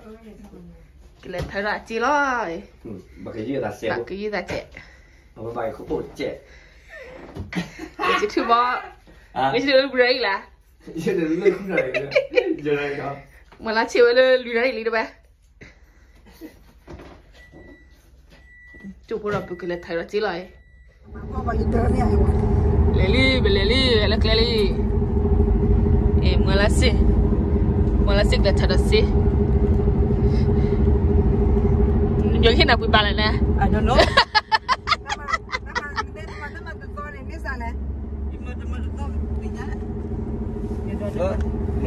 ကလဲၤထၢထီၣ်အစ့လီၤ, ဘၣ်ကယုၢ်သးစဲး, ဘၣ်ကယုၢ်သးစဲး, ယထုးဘီ, ယထုးလၢလွံၢ်နၣ်ရံၣ်လၢ, မၤလၢဆ့ဝဲလၢလွံၢ်နၣ်ရံၣ်လံတဝဲ, ကၠိဖိဒီးပကလဲၤထၢထီၣ်စ့လီၤ, လဲၤလံ ပလဲၤလံ လၢကျဲလံ, မၤလၢဆ့, မၤလၢဆ့ကလဲၤထၢထီၣ်စ့, ယဟ့ၣ်နၤပှ့ၤဘၣ်လဲၣ်န့ၣ်, ဟဲဒုးလ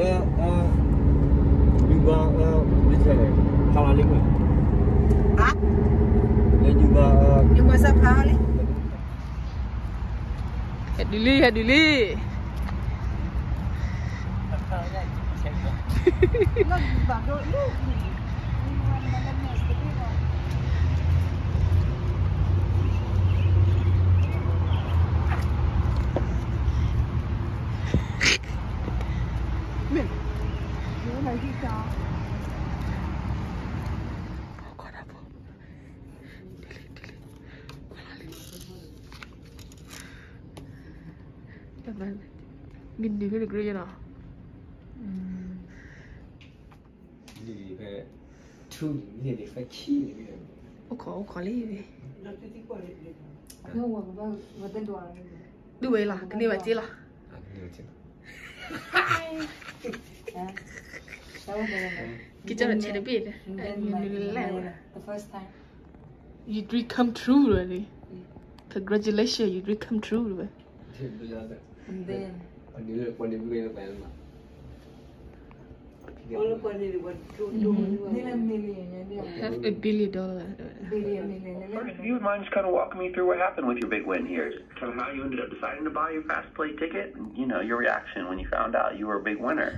ံ ဟဲဒုးလံ. မ့ၢ်နုၤဖဲနကရၢယနီၤ, အိၣ်ခိးအိၣ်ခိးလံ, ဒုးဝဲလီၤ ကန့ၢ်ဘၣ်စ့လီၤ. You dream come true လီၤန့ၣ်, congratulations, you dream come true လီၤဝဲ. Half a billion dollar. First, if you wouldn't mind just kind of walking me through what happened with your big win here. Somehow you ended up deciding to buy your fast play ticket, and, you know, your reaction when you found out you were a big winner.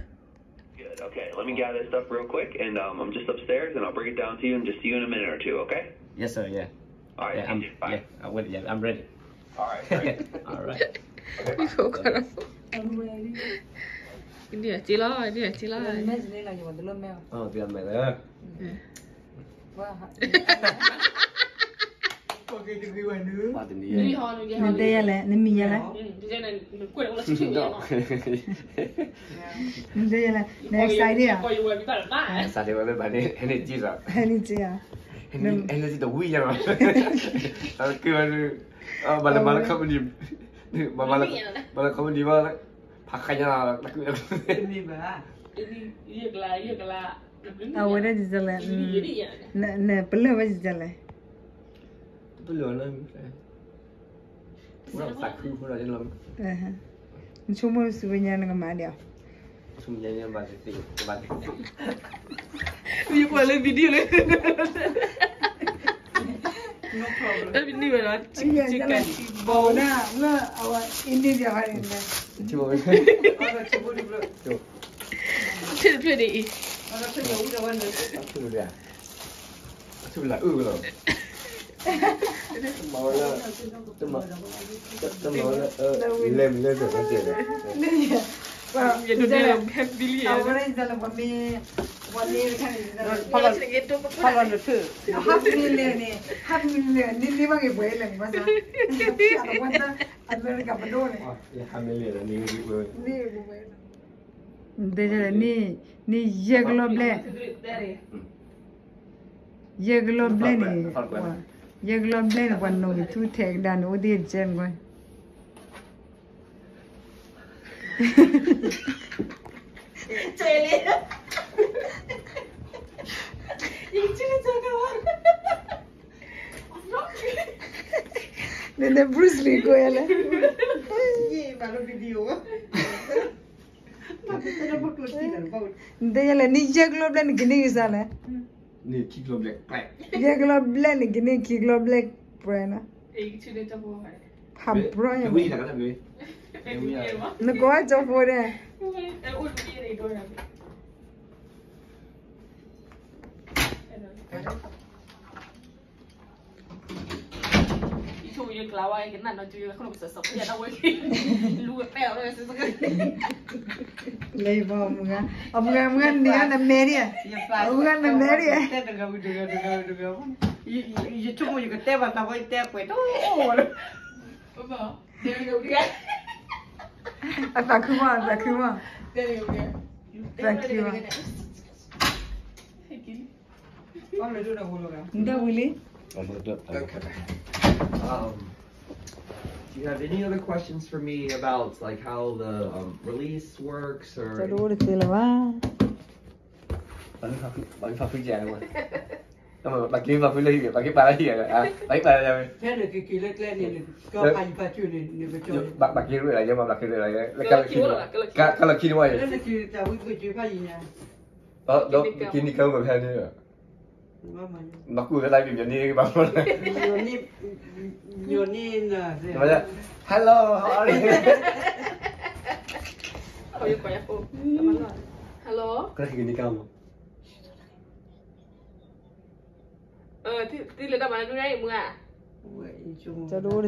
Good. Okay, let me gather this stuff real quick, and um, I'm just upstairs, and I'll bring it down to you and just see you in a minute or two, okay? Yes, sir, yeah. All right, yeah, I'm, bye. Yeah, I will, yeah, I'm ready. All right, great. All right. Okay, bye. နံၣ်အစ့လီၤ, နံၣ်အစ့လီၤ. Oh, the other. နတဲယၤလဲၣ်, နမံၤယၤလဲၣ်. နတဲယၤလဲၣ်, န excited ဧါ. Excited ဝဲဘၣ်န့ၣ်, ဟဲန့ၣ်ကံလီၤ, ဟဲန့ၣ်ကံဧါ, ဟဲန့ၣ်ကံတဝံၣ်ယၤလီၤ. တၢ်က့ၤဝဲဒုး, ဘၣ်လၢမၤလၢ company, မၤလၢ company ဘၣ်, ဖးခါညါလီၤ, တမ့ၢ်ဘၣ်. အဝဲဒၣ်ဒ်လဲၣ်, နပလၢၢ်ဝဲဒ်လဲၣ်. တပလၢၢ်လၢ, သးခုဖိလီၤ. နဆိကမိၣ်ဆူညါနကမၤဒံးဧါ. ဆိကမိၣ်ညါဘၣ်တသ့, ဘၣ်တသ့. ယကွၢ်လၢ video လၢ video ဝဲဒီး chicken, chicken bone. အဝဲဒၣ်လၢအဝဲ India ဘၣ်န့ၣ်, ထံတဖျၢၣ်န့ၣ်အံၤ, ထံတဖျၢၣ်န့ၣ်အံၤ, အထူၣ်လၢအုၣ်လီၤ, တမၤဝဲလၢ, တမၤဝဲလၢ, လဲၤမလဲၤဒီး ယဒိးန့ၢ်လၢ half billion, အဝဲဒၣ်လၢပှၤမ့ၢ်, ပှၤမ့ၢ်တခါန့ၣ်, ဖီလီၤနုာ်ထၢၣ်, half million န့ၣ်, half million န့ၣ် န့ၢ်ဘၣ်က့ၤပှဲၤလဲၣ်ဘၣ်ဆၣ်, အဝဲဒၣ် America ပဒိၣ်န့ၣ်, န့ၢ်, န့ၢ်ယဲၢ်ကလီၤဘျဲၣ်, ယဲၢ်ကလီၤဘျဲၣ်န့ၣ်, ယဲၢ်ကလီၤဘျဲၣ်န့ၣ် ပှၤနီၣ်က့ၤထူထဲကဒါန့ၣ် အိၣ်သ့ၣ်ကဲမ့ၢ် ကဲလံ, နန့ၣ် Bruce Lee ကိးယၤလဲၣ်, နတဲယၤလဲၣ် နယဲၢ်ကလီၤဘျဲၣ်န့ၣ်ကန့ၢ်, ယဲၢ်ကလီၤဘျဲၣ်န့ၣ် ကန့ၢ်ခံကလီၤဘျဲၣ်ပှဲၤနီၤ, ဖးဘျီညါ, နကိးဝဲကၠီဖိဒဲး. ကျါဝဲကနၣ်နီၤ ကၠူယခီၣ်ကစၢ်စီၤပျဲတၢ်ဝဲ လူဝဲပဲအီၤဝဲစ့ၢ်ကီး လၢယဘီမုၢ်ဂၤ အမုၢ်ဂၤ မုၢ်ဂၤန့ၣ်ဂၤနမဲဒံးဧါ အမုၢ်ဂၤနမဲဒံးဧါ တဲတဂၤဝံၤတဂၤတဂၤဝံၤတဂၤ ယဆိကမိၣ်ယကတဲဘၣ်သးဝဲ ယတဲကွဲးတအိၣ်လၢ အသးခုမး အသးခုမး သးခုမး နဒၣ်ဝံၤလံ Okay. Um, do you have any other questions for me about like how the um, release works or? တဒိၣ်တသ့လၢၤဘၣ် ဘၣ်က့ၤဘၣ်ဖုလၢဟံၣ် ဘၣ်က့ၤပာ်လၢဟံၣ် ဘၣ်က့ၤပာ်လၢဟံၣ် ဘၣ်က့ၤရူၣ်လၢယဲမး ဘၣ်က့ၤရူၣ်လၢယဲ ကလီၢ်ခံန့ၣ်ဝဲယဲ ဒီးက့ၤန့ၢ်ကၢမုၢ်ဖဲန့ၣ် ဘၣ်ကူၣ်လၢလၢယဲမး ဘၣ်က့ၤရူၣ်လၢယဲ Hello, how are you? Hello. ကလီၢ်ခံန့ၢ်ကၢမုၢ် တၢ်ဒိၣ်တသ့လၢၤဘၣ် ဘၣ်က့ၤဘၣ်ဖု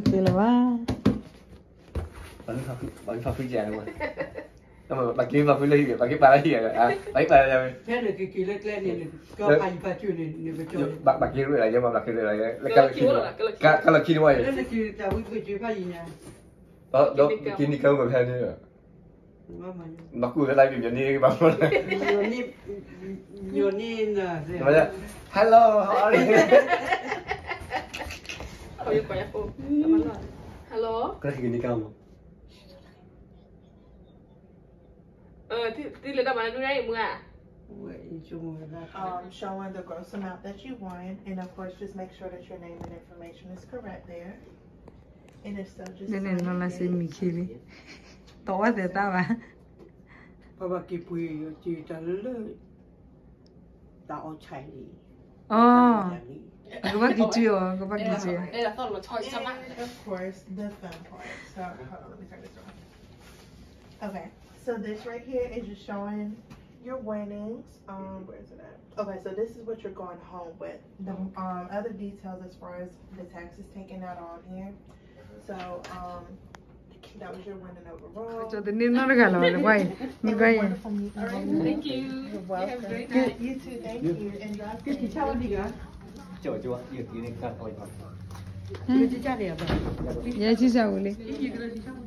လၢဟံၣ် ဘၣ်က့ၤပာ်လၢဟံၣ် ဘၣ်က့ၤပာ်လၢယဲ ဘၣ်က့ၤရူၣ်လၢယဲမး ဘၣ်က့ၤရူၣ်လၢယဲ ကလီၢ်ခံန့ၣ်ဝဲယဲ ဒီးက့ၤန့ၢ်ကၢမုၢ်ဖဲန့ၣ် ဘၣ်ကူၣ်လၢလၢယဲမး ဘၣ်က့ၤရူၣ်လၢယဲ Hello, how are you? Hello. ကလီၢ်ခံန့ၢ်ကၢမုၢ် တၢ်လၢတၢ်မၤနၢ်ဒူၣ်ညါအံၤမုၢ်ဧါ Um, showing the gross amount that you won, and of course, just make sure that your name and information is correct there. And if so, just နန့ၣ်နီၢ်လၢစ့မံၤခံလံ တအီၣ်သဲးတၢ်ဘၣ် ပဘၣ်က့ၤပှ့ၤက့ၤတၢ်လၢ တၢ်အီၣ်ဆၣ်လံ အီ ကဘၣ်က့ၤက့ၤအီၤ ကဘၣ်က့ၤက့ၤ And of course, the fun part. So, hold on, let me turn this around. Okay, so this right here is just showing your winnings. Um, where is it at? Okay, so this is what you're going home with. The um, other details as far as the taxes taken out are on here. So um, that was your winning overall. ကၠီတန့ၢ်နီတဂၤလီၤ တကွၢ်အံၤ It was wonderful meeting you. Thank you. You're welcome. You too. Thank you. And drive safe. ယဲဆံၣ်ဆၣ်ဝံၤလံ